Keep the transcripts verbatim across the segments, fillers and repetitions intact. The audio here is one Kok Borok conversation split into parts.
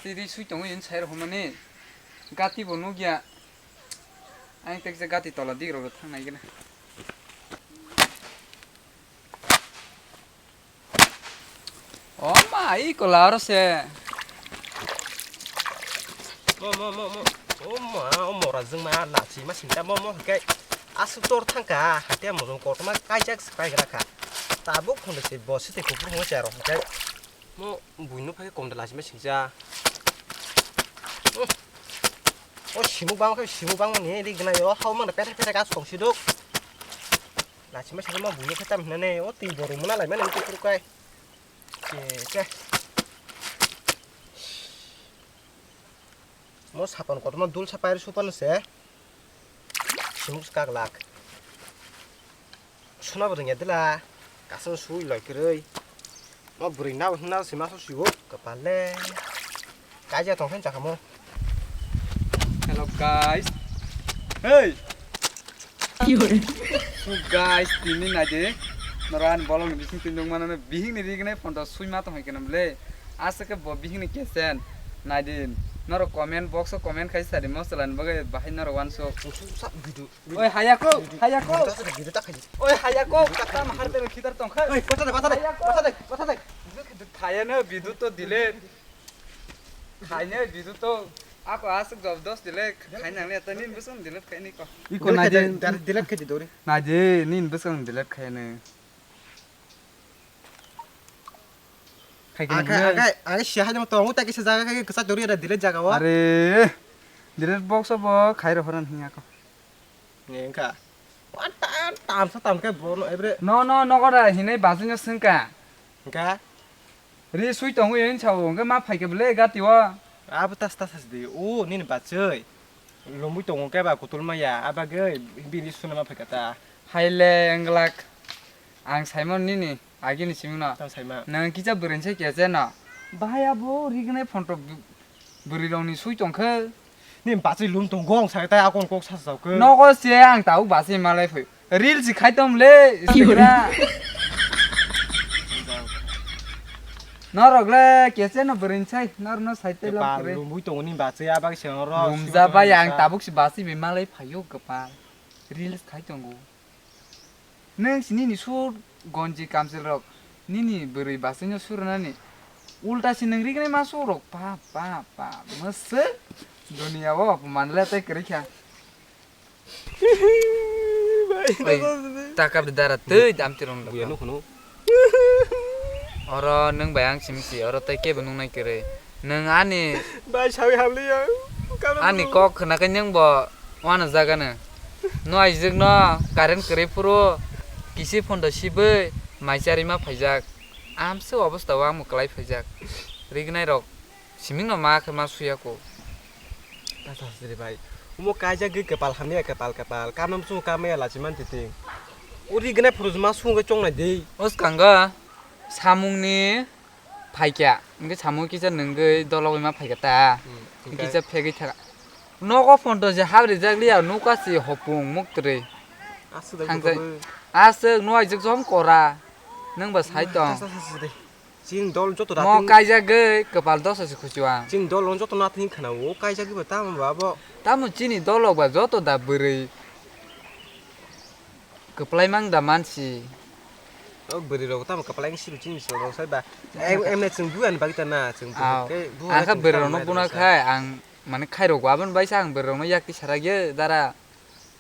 Tiri sui tongo, yun sai rok mani. Gati bo nugya. Ang teksa gati tola dik rok thang nai gana. O ma, i kola aro se. Mo, mo, mo, mo. O ma, o mora jwng ma, lachi ma singta mo, mo, hwnkhe aswk tor thangkha, hatia mojong kotorma kaijak se paigra kha. Tabuk phone se bo site kuphur hwnwi charo hwnkhe. Mo buino phai kom da lachi ma singja. Hmm. O simuk bang khe simuk bang ni ri gna yo, hau mang da pethak pethak as kong siduk. Lachi ma singja mo buino khe tam hinane, o twi borom mana lai mani kuphur kai. Che, che. Mo sapan kotorma dul sapai supan se. Simuk kaglak. Suna bo rwngya dela. Kasung sui loi kwrwi. Mo bwrwi nabo hwnna se ma sui o. Kapal le. Kaija tong khe chakamo. Hello guys. Hey. So guys, tini naidi. Noran bolong ni bising tindung manane bihing ni rignai phone to sui ma tong hai kenam le. Asa ke bo bihing ni kesen. Naidi. Noro comment box o comment khai sari mo salan bagai bahai noro wan so. Oi hayako, hayako. Oi hayako, tam har de khitar tong khai. Oi kota de, kota de, kota de, kota de. Khaya na bidu to dile. Khaina bidu to ako asuk job dos delete khaina ang le ta nin bwswng delete khaini ko. Iko delete naidi khaidi, delete khaidi dori. Naidi nin bwswng delete khaini. Khaikini. Akai, akai, akai sia hai tong ta kisa jaga kai kisa dori ada delete jaga o. Are delete box bo khai ro horan hiya ko. Ni wngkha. Wa ta-, tamsa tamkhe bono ebre. No, no, nogo da hinwi bachwino swngkha. Wngkha? Ri sui tongo yoni sao, hwnkhe ma phaikhe bwle gati o. Abo tas tas di. O, nini bachwi. Lomwi tongo khe ba kutul maya, abagwi bini suna ma phaikha ta. Haile wngglak. Ang saimon nini agini simino. Tang saima. Nang kisa bwrwini sai kese no. Bahai abo rignai phonto Bwrwi rokni sui tongkhe. Ni bachwi lum tongo ang sai tai akon kok sa sa khe. Nogo se ang tabuk bachwi malai phai. Reels khai tom le Instagram. Norok le kese no bwrwi sai norno sai te lok kre. Lum bui tongo ni bachwi abak se norok. Lum ja bai ang tabuk si bachwi bi malai phaio kwpal. Reels khai tongo. Nwng si nini sur gonji kamchwlrok nini bwrwi bachwino sur rwnani ulta si nwng rignai ma sur rok pa pa pa mwswk duniya o manle tei kwrwi kha. Bai, oi, taka bwdara twi dam tirong buya nukhuno. Oro nwng bai ang simi si oro tei kebo nungnai kwrwi. Nwng ani bai sawi hamliya. Ani kok khna khe nwng bo uanajagano. No aijwkno current kwrwi phuru kisi phondo sibwi mai charima phaijak. Amswk obostao ang mwklai phaijak. Rignairok simingno ma khe ma suyako. Tata sri bai. Omo kaijagwi kwpal hamya kwpal kwpal. Kamna muchungo kamya lachiman titing. O rignai phuru ma sungwi chongnai di. O swkango samungni phaikya, hwnkhe samung kisa nwngwi dologwi ma phaikha ta. Hmm, hwnkhe? Kisa phegwi thaka. Nogo phone tong se hap rijak liya, nuka si hopung muktwrwi. Aswk da thangjak. Aswk nuaijwk som kora. Nwng ba sai tong. Chini dol joto da mo tin kaijagwi kwpal dosa se khuchiwang. Chini dol joto na tin khana o kaijagwi ba tamo ba bo. Tamo chini dolok ba joto da bwrwi. Kwplai mang da mansi. O bwrwi rok tamo kwplai wng sibw chini sal rok sai ba. Em, em ne chwng buya ni bagwi ta na chwng buya. Aw. Khe buya ang kha bwrwi rok no buna khai ang mane khai rok aboni bai sa ang bwrwi rok no yak ti sarak ye dara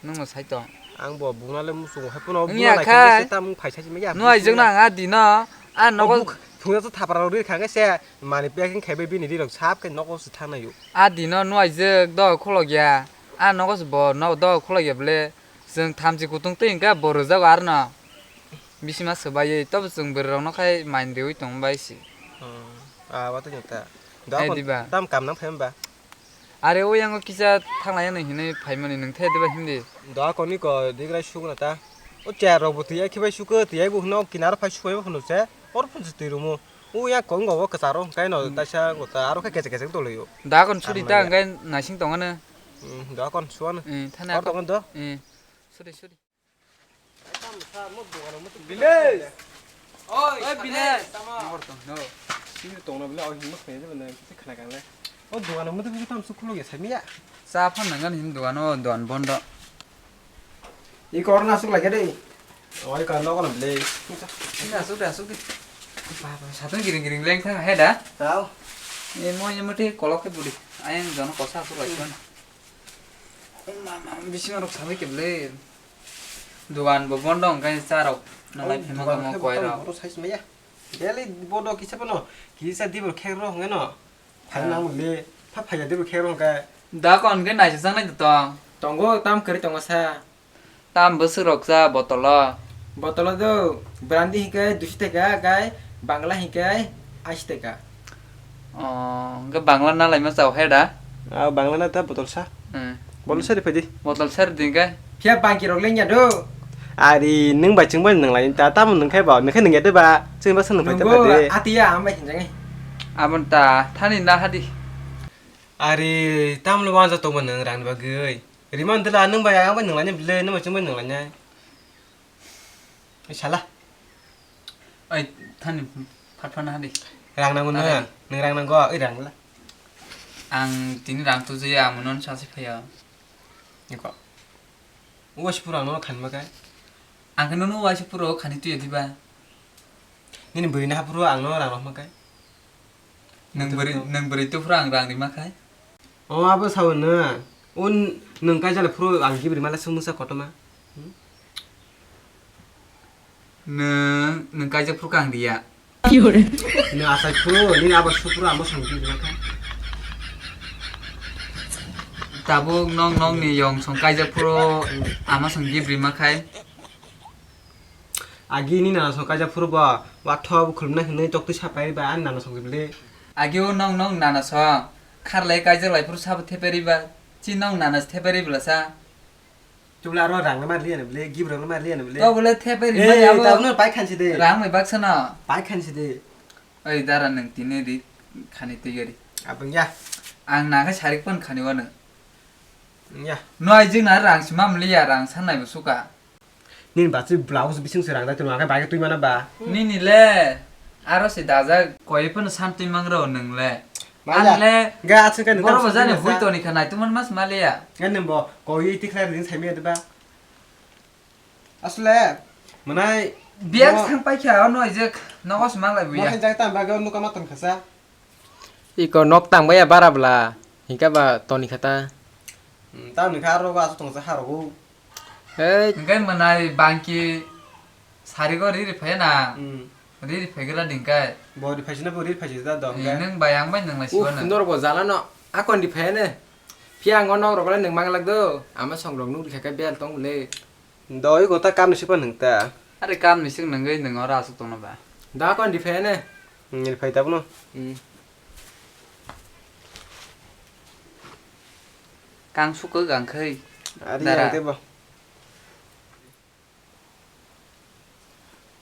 nwng no sai tong. Ang bo buna le muchung hai puno wngya buna nai khai khe se tam wng phai sai si ma ya. Nwng ai jwk na ang a di no a nogo. Thungya to thapra rok ri kha khe se mani packing khai bai bini ri rok sap khe nogo se thang nai o. A di no nwng ai jwk do kholok ya a nogo se bo no do kholok ya ble. Chwng thamchi kutung twi hwnkhe bo rwjago arno. Bisima swbaiwi tobo chwng bwrwirokno khai main riwi tong bai se. Hmm. Ah, watwi nukta. Hai diba? Tam kam nang phai hwnba? Are o yango kisa thanglai ano hinwi phaimani nwng the diba hindi? Doa koni ko digrai sukna ta. O chair rok bo twi ai khibai sukho, twi ai bo hwno kinaro phai subai bo hwno se. Or phunsi twi rumo. O yang kong go kwcharo hwnkhe no taisa go ta aro khe kechek kechek dolio. Da kon suri ta hwnkhe naising tongano. Hmm, doa kon suano. Hmm, thana or kon. Tongo do. Hmm. Suri, suri. Bilesh! Oi, oi, Bilesh! Nahor tong, no. Sini tongna bile, oi, himma khaya jeba na, kisi khana kang le. O dogano mudu mudu tam sukhulo ya samiya. Cha phan nangan hin dogano don bondo. I korna asuk lage de. Oi ka nogo na ble. Ini asuk de asuk de. Baba satun giring giring leng thang he da. Tao. Emo emo te kolok ke budi. Ayang jono kosa asuk lagi mana. Mama bisingo rok sabai ke ble. Dogan bo bondo hwnkhe cha rok. Nalai phema kamo koi rok. Bodo size maya. Daily bodo kisa bono. Kisa dibor khek rok hwnkhe no. Phai nang le. Pha phai dibor khek rok hwnkhe. Da kon ke naisajak nai tong. Tongo tam kwrwi tongo sa. Tam bwswk rok cha botolo? Botolo do brandi hingke duiso taka, kai Bangla hingke ashi taka. Oh, hingke Bangla na laima chao he da? Ah, Bangla na ta botol sa. Hmm. Botol sa ri phai di. Botol sa ri di hingke? Phiya bangki rok lengya do. Ari, nwng bai chwng bai nwng lai ta, tamo nwng khai ba, nwng khai nwng ya de ba, chwng ba sa nwng phai ta. Nungbo phai de. Atiya, ang bai hinjang ai. Abon ta, thani na hadi. Ari, tamo lo wanja tongma nwng rang ni bagwi. Rima wng dwla, nwng bai ang bai nwng lainai bwle, nwng bai chwng bai nwng lainai. Oi sala. Oi, thani phat phano hadi. Rang nango na, nwng rang nango, oi rang la. Ang tini rang tuju ya, ang mono sasi phaiya. Niko. Uwa sipuro ang nono khani makai. Ang khe nono uwa sipuro khani tuya diba. Nini bwrwi na hapuro ang nono rang rok makai. Nwng bwrwi, nwng bwrwi tuphuru ang rang rima khai. O abo sao nw. O nwng kaijak phuru ang gibri mala sung mungsa kotorma. Hmm? Nwng, nwng kaijak phuru kang riya. Nwng asai phuru, nini abo suphuru amo song gibri mala. Tabuk nong nong ni yong song kaijak phuru ama song gibri ma khai. Agi ni nana song kaijak phuru bo, watho bo khulumna hinwi toktwi sapai ba, ani nana song jibli. Agi o nong nong nana song, kharlai kaijak lai phuru sabo theperi ba, chi nong nana se theperi bla sa. Tubla aro rang ma liya na bli, gib rang ma liya na bli. To bole theperi ma ya bo. Tabno pai khansi de. Rang mai baksa na. Pai khansi de. Oi dara nwng tini ri khani twi gari. Abang ya. Ang na khe sarik pon khani wano. Ya. No ai jing na rang si mam liya rang sanai bo suka. Nini bachwi blouse bising se rang dai tong, ang khe bai khe twi mana ba? Nini le, aro se dajak, koi phano san twi mang rw nwng le. Mala, ang le, ga aswk khe nokha borok bo jani sa. Hui toni kha nai tongmani mas maliya. Ngan nang bo, koi tikhlai ring sai miya de ba? Asle, mwnai, biang bo thang pai kha, ono ijek, nogo se mang lai buya. Mo khe jak tam bagwi nokha ma tong kha sa. Iko nok tang baya bara bla, hingka ba toni kha ta. Hmm, tang ni kha aro ba aswk tong sa ha rogo. Hei. Hingke mwnai bangki sarigo riri phai na. Hmm. Riri phai gra dingkai. Bo ri phai sina bo ri phai sina dong. Eh, nang bai ang bai nang lai siwa na. Uf, norok bo jala no. Akon ri phai ne. Phiya ang o nok rok le nang mang lak do. Ama song rok nuk ri kha khe bel tong le. Doi gota kam ni sipa nang ta. Are kam ni sing nang gai nang ora asuk tong na ba. Da akon ri phai ne. Hmm, ri phai ta bo no. Hmm. Kang sukha gang khai. Ari dara. Yang tebo.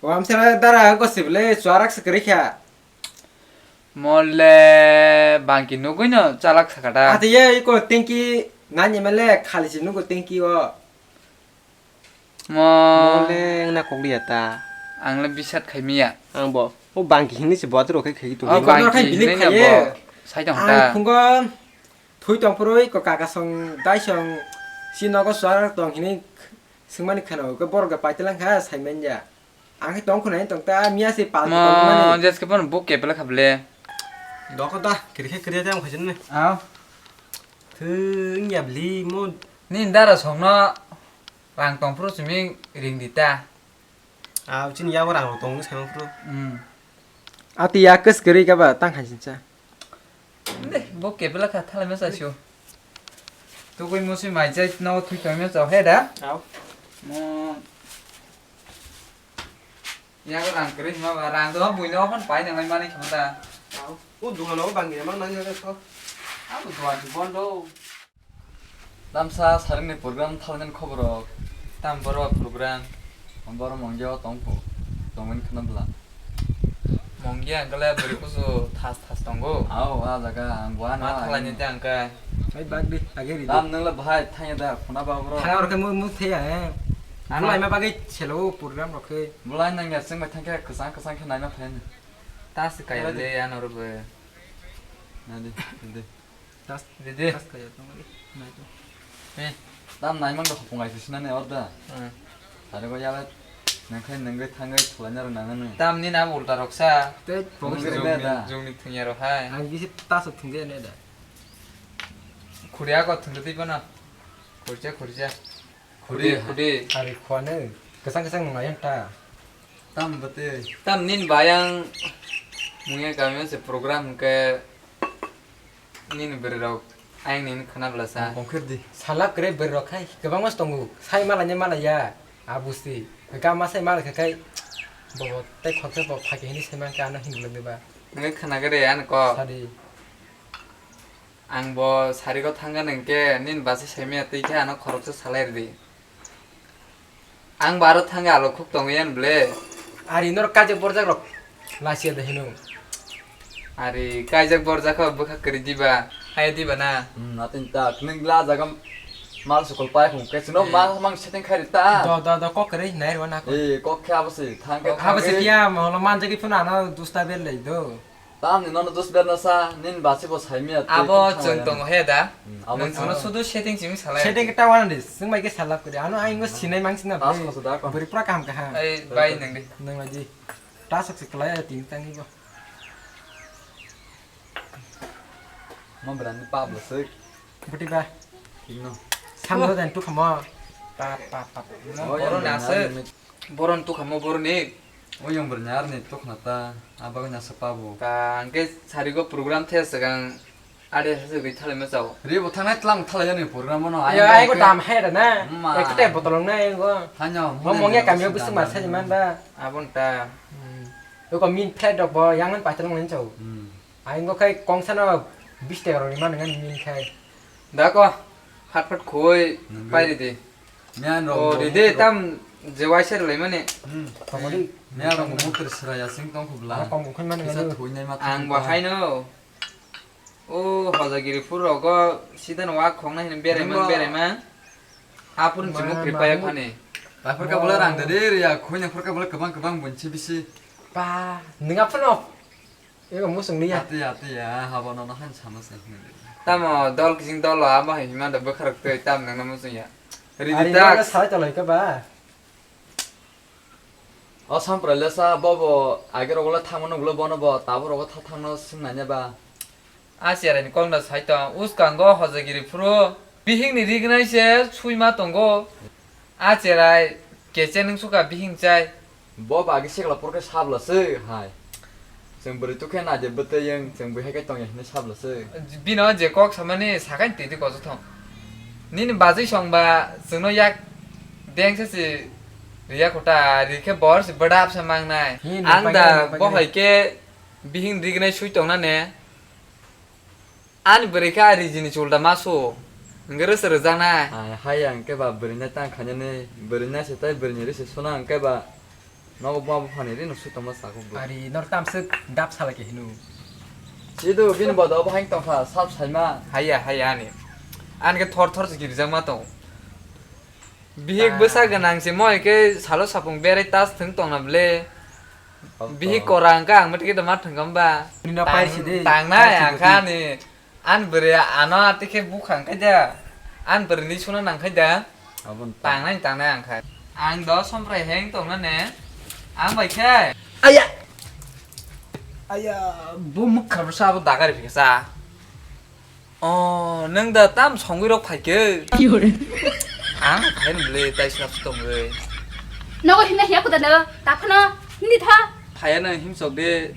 O amsara dara gosip le chuarak se kwrwi kha. Mole bangki nugui no chalak sakha da. Ati ye iko tengki nani mele khali se nugo tengki o. Mo. Mole na kok liya ta. Ang le bisat khai miya. Ang bo. O bangki hini se bo atro khai khai tu. O bangki khai bini khai ye. Sai tong ta. Ang khungo. Thui tong phuru iko kaka song dai song si nogo suar tong hini swngmani kheno ke borok da paitlang kha sai manya. Ang khe tong khunai tong ta miya se pal tong mani. Mo jeske pon buk kepele kha ble. Doko da kiri khe kiri jam khasin ne. Aw. Thung ya bli mo. Ni dara song no rang tong phuru simi ring di ta. Aw chini yago rang rok tong sai phuru. Hmm. Ati ya kes kiri ka ba tang khasin cha. Inde, bo kepela kha thalai masa sio. Tugui musi mai jai no thui tong masa he da. Au. Mo. Ya ko rang kri ma ba rang do bui no phan pai nang mai mani khama ta. Au. O dukan o bang ya mang nang ya so. Au dukan si bondo. Lamsa saringni program thalangani khoborok. Tam boro program. Boro mongya o tongpho. Tongmani khna bwla. Mongya angkale bwrwi kusu thas thas tongo. Ao, a jaga ang buana. Ma thalaini te angka. Hai bag di, age ri. Tam nangla bahai thanya da khuna ba boro. Thanga orke mu mu theya, eh. Ano ai ma bagwi selo program rokhe. Bulai nangya sing bai thangkhe kwchang kwchang khe naima phaini. Tas kaile ano robe. Nadi, nadi. Ridi. Tam naimang da hopung ai sisina ne orda. Hmm. Are go yala nangkhai nanggai thanggai thulanya rang nangani. Tam ni na ulta roksa. Tei pokok. Jungni thungya rok hai. Ang bisi tasok thungya ne da. Khuriya ko thungdi bono. Khurja khurja. Khudi, khudi. Ari khwano. Kesang kesang nung ayang ta. Tam bate. Tam nin bayang mungya kami se program ke nin beri rok ayang nin khana bela sa. Kongkhir di. Salap kere beri rok khai kebang mas tongo. Sai mala nya mala ya. Abusi. Ga ma sai mala khai. Bobo tei khokse bo phaki hini sai man ka ano hin lagi ba. Ngai khana kere an ko. Sadi. Ang bo sarigo thangkha nangkhe nini basi saimaya twi khe ano khoroksa salai rwdi. Ang bo aro thangkhe alo khuk tongwi yan ble. Ari norok kaijak borjak rok lachia de hino. Ari kaijak borjak kho bwkha kwrwi diba, hai diba na? Hmm, natin tak. Nwng la jaga mal sukul pai khum khe chwngno ma mang setting khai rita. Do, do, do, kok kwrwi nai rw na kok. Eh, kok khe abo se thangkhe. Abo se thangwi. Kiya mo lo manjagwi phano ano dusta bel lai do. Tamni nono dus berna sa, nin basi bo saimia twi abo tong chwng thanglaina. Tongo he da? Hmm, abo nwng chwngno thang. Sudu setting simi salai. Setting ta wana dis, chwng bai khe salap kori. Ano ang no sinai mang sina. Tas bwrwi, koso da kon. Bwrwi pura kaham kaham. Ei, bai nang di. Nang lagi. Tas ok se kelai ya ting tang ibo. Mo berani pablo sik. Buti ba. Tingno. Samlo dan tu khamo. Pa, pa, pa, pa. Oh, boron yang aswk. Boron tukhamo boroni. O yang bernyar ni tukhna ta, abagwi na sepa bo. Ta, hwnkhe sarigo program the swkang ade se gwi thalai ma chao. Ri bo thangnai tlang thalai yani program no. Ya, ai go dam hai da na. Ma. Ekte botolong na ai go. Hanya. Mo mongya kamyo bising mar sai man ba. Abon ta. Hmm. Ko min plate dok bo yang man patel ngon chao. Hmm. Ai go khai kongsa no bis taka rok ri man ngan min khai. Da ko, hat phat khoi. Nangwi. Pai ridi. Miyan rok. Oh, bo ridi mukri tam je waisa rwlai mani. Hmm. Tongoli. Miyan rok bo mukri sraya sing tong khubla. Ano kong bukhai mani. Kisa mani. Thoi nai ma. Ang thang bo ta. Haino. Oh, Hojagiri phur rogo sidan wa khong nai hin berai man, nangbo. Berai man. Apun jimuk ma, ripai ma, phani. Bai phurka bwla rang de de ya, khoina phurka bwla kwbang kwbang bunsi bisi. Pa, nwnga phano. Ego musung niya. Ati, ati ya, habo nono han sama se. Tamo dol kising dol abo hai hima da bwkharok tei tam nangna musung ya. Ridi. Ari tak. Nono sai tolai ka ba? O samprai le sa bobo age rogo le thangmano ulo bono bo tabo rogo tha thangno sing nanya ba. A cherai ni kok no sai tong uskango Hojagiri phuru bihik ni rignai se sui ma tongo. A cherai keche nung suka bihing chai. Bo bagi sikla porke sabla se hai. Chwng bwrwi tukhe naide bwtwi yang chwng bwihai kai tongya hinwi sabla se. Bino je kok samani sakai twi twi koso thong. Nini bajwi songba chwngno yak dengsa si riya kota rikhe bor si bwdap sa mangnai. Hi, ang nukpai da nai, nukpai nai. Bohai ke bihing rignai sui tongna ne. Ani bwrwi khe a rijini chulda ma su. Hwnkhe rwsa rwjaknai. Ai, hai ang khe ba bwrwino tang khainani, bwrwino se tei bwrwini rwsa suna hwnkhe ba nogo buma buphani rino sui tongma sakhubu. Ari nor tamswk dap salai khe hino. Sidu bini bodo bo haing tongkha, sab saima. Haiya, haiya ani. Ani khe thor thor se girjakma tong. Bihik bwsa gwnang se moi khe salo sapung berai tas thwng tongna ble. Oto. Bihik kora hwnkha ang mati khe ma thwngkha hwnba? Nino tang-, paisi de, tangnai paisi ang kha de. Ani, ani bwrwi ano ati khe bukha hwnkhe da. Ani bwrwi ni suna nang khai da. Abon ta. Tangnai, tangnai ang kha. Ang do somprai heng tongna ne. Ang bai khe. Aya. Aya, bo mukha bwsa abo dagari phikha sa. Oh, nwng da tam songwi rok phaikhe? Ki hore? Ang phai nw le tai swnap sw tongwi. Nogo himna hiya kuda no, ta phano hindi tha. Phaya no himsok de,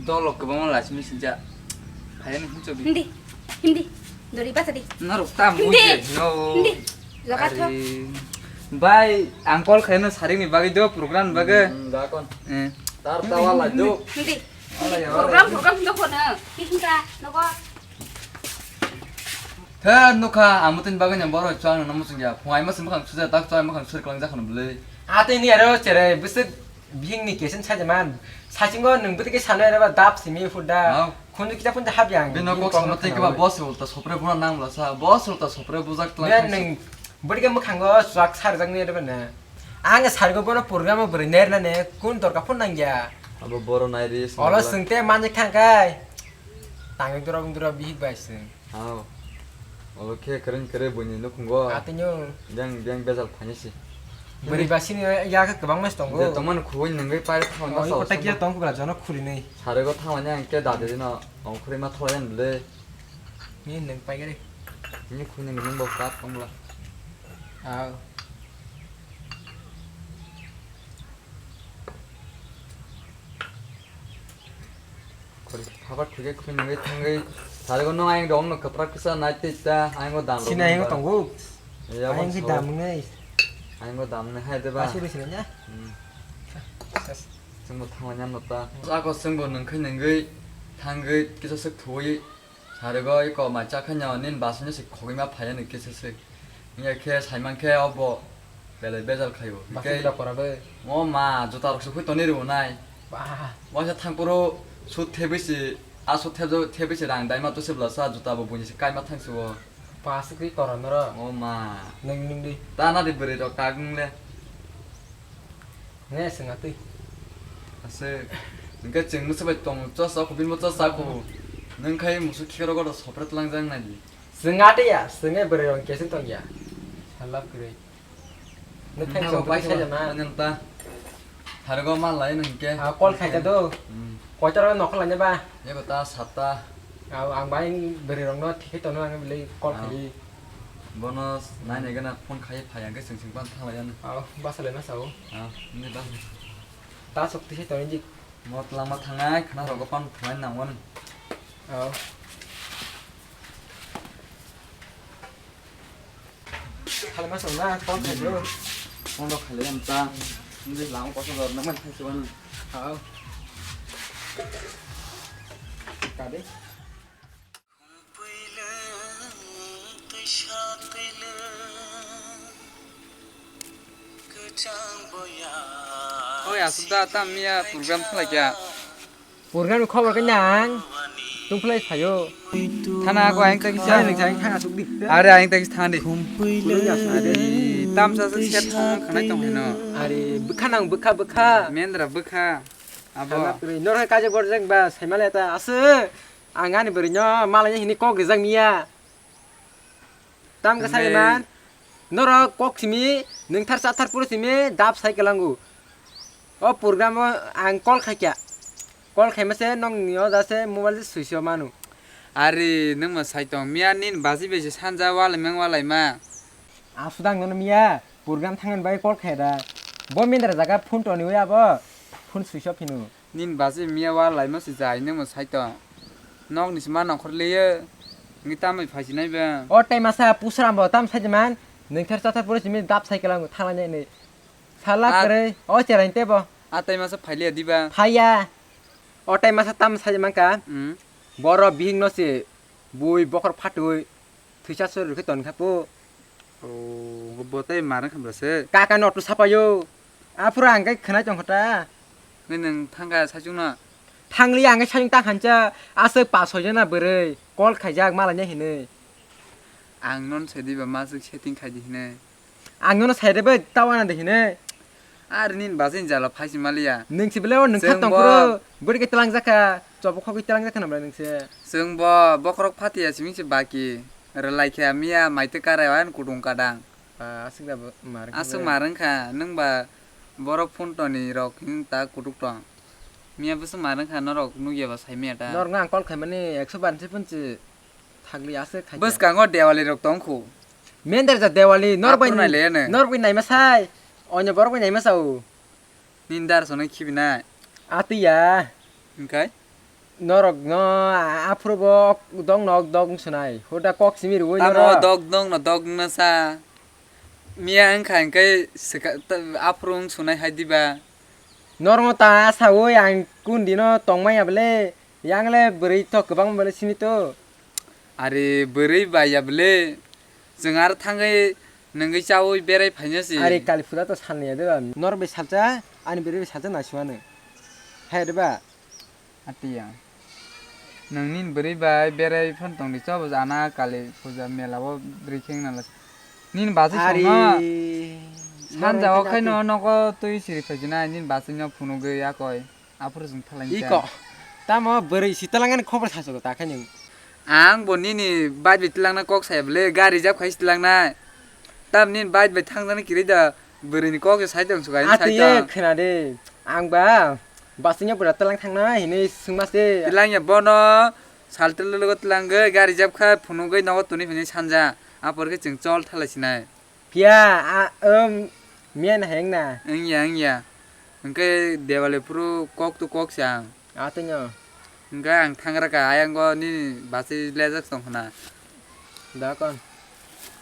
dolo kwbangma lachimi sinja. Phaya no himsok de. Hindi, hindi, dori basa di. Norok tam hindi. Buji no. Hindi, joga tho. Ari, bai, ang call khaina saring ni bagwi do, program ni bagwi. Hmm, da kon. Eh. Tar tawa la do. Hindi. Ala ya, program, ala ya. Program do kono. Hindi ka, nogo. He, nukha, ang mutun bagwi nang boro chwang nang musung ya. Phungai musung mukhang suja tak chwang mukhang sur klang jakhon bwlwi. Atwi ni aro chere bwswk bihing ni kesin saja man. Sachingo nung bwtwi ke sano era ba dap simi fuda. Hau. Khunju kita phun hab yang. Bini kok sama tei keba boss ulta sopre buna nang bla sa. Boss ulta sopre bujak tlang. Nung bwtwi ke mukhango chwak sarjak ni era ba na. Ang sargo bono program o bwrwi ner na ne kun dorka phun nang ya. Abo boro nai ri. Olo sungte manjak thang kai. Tangwi dura dura bihik bai sung. Hao. Olo khe kwrwng kwrwi buini nukhungo. Atwino. Biyang, biyang bejal phainai si. Bwrwi ba sini ya khe kwbangma se tongo. Je tongmani khubui nungwi pairwk thawi. Oh, masa iko ta kisa tong kubla jono khuri nai. Sarego thangmani ang khe dadi dino, tong khuri ma thawi ani le. Ni nung pai gari. Ni khuni nung bo kap tongla. Hao. Khuri, habar khuri, khuri nungwi thangwi. Sarego no ayang dong no kwprak kisa nai twi ta, ayang go dam. Sini ayang tongo. Ya, ayang ki dam nai. Ayang go dam nai hai de ba. Asi ri sini ya. Hmm. Ses. Chwngbo thangwi nang no ta. Ako chwngbo nungkhai nungwi thangwi kisa swk thuwi. Sarego iko mai chakhaino nini basino se khogwi ma phaiya ni kisa se. Hiya khe saiman khe obo belai bejal khaio. Basai khe gira pora bai. O ma, juta rok se khui toni rwnai. Ba. Waisa thangpuro sut thebwi se, a sut thebjo-, thebwi se rang daima to se bwlasa juta bo buini se kaima thangsi o. Ba se kri tora noro. O ma. Nung nung di. Ta na di bwrwi rok kagwng le. Nge swnga twi. Ase, hwnkhe chwng mwswk bai tong, chwsa kho, bini bo chwsa kho. Nwng khai musuk khiro godo sopre tlangjak nai di. Swnga twi ya, swnge bwrwi rok kesung tong ya. Salap kwrwi. Nwng thang chok bai sai jana. Nwng ta. Thargo ma lai nwng ke. Ah, call khai ta do. Hmm. Koitor nokol lanya ba. Yego ta satta. Ang bai bwrwi rok no thik khe tono ang bile call khai. Bono nai nai gana phone khai phai ang khe chwng chwng ban thanglai ano. Aw, basa lai ma sao. Aw, ni bas. Ta sok tise to injik. Mo tlang ma thangnai khna rogo pan thangnai nang wan. Aw. Khalai ma sao na, phone khai bro. Phone rok khalai am ta. Ni lang ko so dor na man khai so wan. Aw. Ka de. Oi, aswk da, tam miya program khlai kya? Program ni khobor khe nang tungphlai phaio. Thana ko ayang tagi sa. Nang jang thana suk di. Are ayang tagi thana di. Program ya sa. Are tam sa sa set thang khanai tong hino. Are bwkha nang bwkha bwkha. Mendra bwkha. Abo. Thana kwrwi. Nor hai kaje borjak ba saimale ta aswk. Ang ani bwrwino malai hini kok rijak miya. Tam khe sai man. Norok kok simi, nwngthar chathar puro simi, dap sai kwlango. O program o ang call khaikya. Call khaima se nokni o da se mobile se switch off manu. Ari, nwng ma sai tong. Miya nini baji bai se sanja walai mang walai ma. Aswk dang nono miya, program thangni bai call khai da. Bo mindra jaga phone toni wi abo, phone switch off hino. Nini baji miya wa laima se jai nungmo sai tong. Nok ni se ma nongkhor liye. Ngi tamai phai sinai ba. O tai masa pusram bo tam sai man. Nengthar chathar pore simi dap sai kelang thalai nai. Sala kere o cherai tebo. A tai masa phai liya diba. Phaiya. O tai masa tam sai man ka. Hmm. Boro bihik no se bui bokhor phatui. Thwisa sori rwkhe ton kha po. O, bo tei marwng khamra se. Kaka no tu sapayo. Aphuru ang kai khwnai tong kha ta. Ngi nang thangka sachung no. Thangli ang kai sachung ta khancha. Aswk pa soi jana bwrwi. Call khaijak malai ne hinwi. Ang non sai diba masuk setting khai di hinwi. Ang nono sai rwbai tawana de hinwi. Ar nini bachai ni jala phaisi maliya. Nwng si belai o nwng kha tong phuru. Bwrwi khe twlang jakha. Chobo khogwi twlang jakha nang belai nwng se. Chwng bo bokhorok phatiya simi se baki. Rwlai khe miya maitwi karai o ayang kutung kadang. Aswk da mar. Aswk mar wngkha nwng ba borok phone toni rok ta kutuk tong. Miya bwswk mar wngkha norok nukya ba sai miya ta. Norok no ang call khaimani ekso bar se phone se. Thagli aswk khai. Bwskango Dewali rok tong khu. Mender ja Dewali nor bai nai le ne. Nor bai naima sai. Onyo borok bai naima sao. Nindar sono khibi nai. Atiya. Engkai? Norok no aphuru bo dong nok dong sunai. Hoda kok simi rwoi norok. Tamo dok dong no dok na sa. Miya engkha engkai aphuru wng sunai hai diba. Norok no ta sawi ang kun dino tongmaya bele. Yang le bwrwi to kwbang bale sini to. Ari bwrwi bai ya bwle. Chwng ar thangwi nungwi chawi berai phaina si. Ari kali puja to salni ya de ba. Nor bai salcha ani bwrwi bai salcha nai suano. Hai de ba. Atiya. Nungni bwrwi bai berai phan tongdi chobo jana kali puja mela o bwrwi kheng nala. Nini bachai songno. Sanja o khaino nogo twi siri phaijina nini bachai no phunugwi yakoi. Aphuru chwng thalai. Iko. Tamo bwrwi si talangani khobor sasogo ta khaino. Ang bo nini bike bai tilangnai kok saya bwle, gari reserve khai tilangnai. Tam nini bike bai thangjaknai kwrwi da, bwrwini kok se sai tong sugai. Ati sai ye tong. Khna de, ang ba basingya pura tilang thangnai hinwi swngma se. Tilangya bono, sal tel logo tilangwi, gari reserve khai phunugwi nogo tuni phini sanja. Apor khe chwng chol thalai sinai. Phiya, a, um, miya na heng na. Wngya, wngya. Hwnkhe Dewali phuru kok to kok se ang. A, tongyo. Hwnkhe ang thangra ka, ayang go nini basi lejak tong khna. Da kon.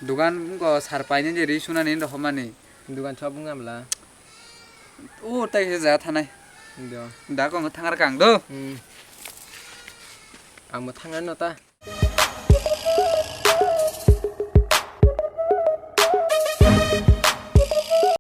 Dugan go sar paine je ri sunani ndo homani. Dugan chop wngya bwla. O tai se ja thanai. Do. Da kon thangra ka ang do. Hmm. Ang bo thangnai no ta.